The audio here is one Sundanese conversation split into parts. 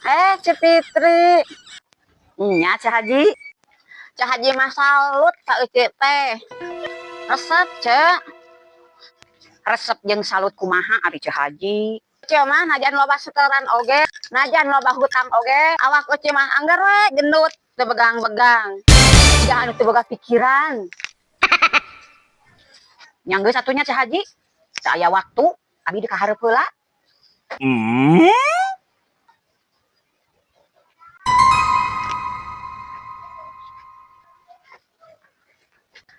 Eh, Ceu Fitri. Nya, Ceu Haji. Ceu Haji mah salut ka Ece teh. Resep, Ceu. Resep jeung salut kumaha ari Ceu Haji? Ece mah najan loba setoran oge, najan loba hutang oge, awak Ece mah angger we gendut, teu begang-begang. Jiga anu teu boga pikiran. Nya geus atuh nya, Ceu Haji. Teu aya waktu, abi di kahareup heula.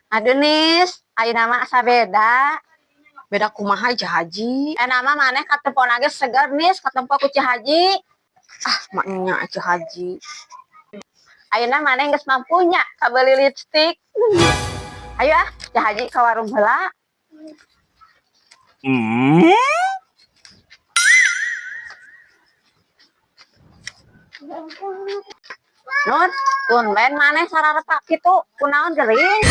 Aduh, Nis, ayeuna mah asa beda. Beda kumaha, Ceu Haji? Ayeuna mah maneh katempona ge seger, Nis, katempo ku Ceu Haji. Ah, maknya Ceu Haji. Ayeuna maneh geus mampu nya kabeuli lipstik. Ayo ah, Ceu Haji ka warung heula. Nur, tumben maneh sararepak kitu, kunaon gering?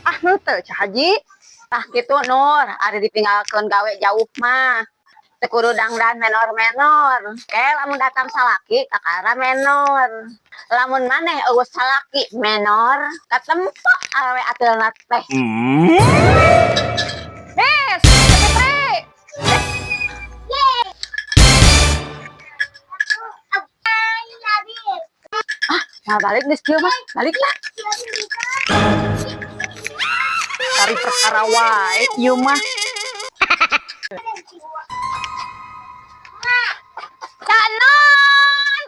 Ah, henteu, Ceu Haji. Tah kitu, Nur, ari ditinggalkeun gawe jauh mah. Teu kudu dangdan menor-menor. Ke lamun datang salaki kakara menor. Lamun maneh euweuh salaki menor, katempo awewe ateulna teh. Nis, Ceu Fitri. Nah, balik geus kieu mah, balik lah. Cari perkara wae ieu mah. Cak Nun.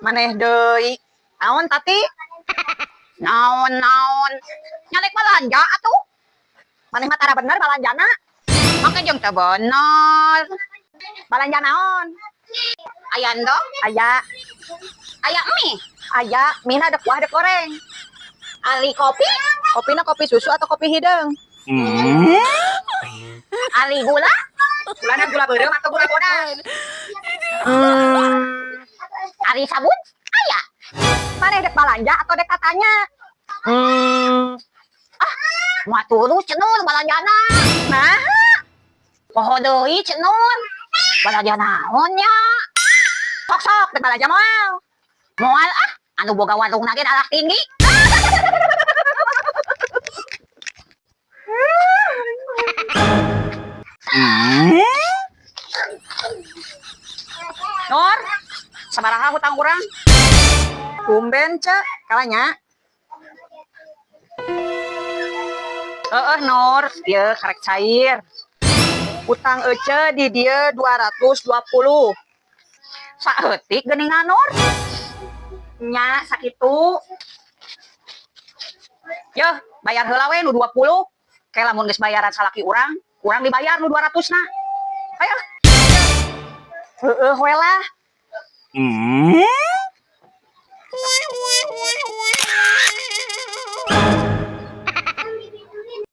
Maneh deui. Naon, Tati? Naon naon? Nyalek balanja atuh. Maneh mah tara bener balanjana. Make jeung teu bener. Balanja naon? Aya endog? Aya. Aya mie? Aya, mie ada kuah, ada goreng. Ali kopi? Kopina kopi susu atau kopi hideung? Ali gula? Gulana gula beureum atau gula bodas? Ari sabun? Aya. Maneh dek balanja atau dek katanya? Ah, moal turus, Ceu Nur, balanjana. Nah, Poho deui, Ceu Nur. Balanja naon nya? Sok sok dek balanja moal? Moal ah, anu boga warung ge darah tinggi. Nur, sabaraha hutang urang? Tumben, Cek, kalanya. Heeh, Nur, ieu karek cair. Utang Ece di dieu 220. Saeutik geuningan, Nur. Nya sakitu. Yeuh, bayar heula we nu 20. Ke lamun geus bayaran salaki urang, kurang dibayar nu 200 na. Ayo. Heeh we lah.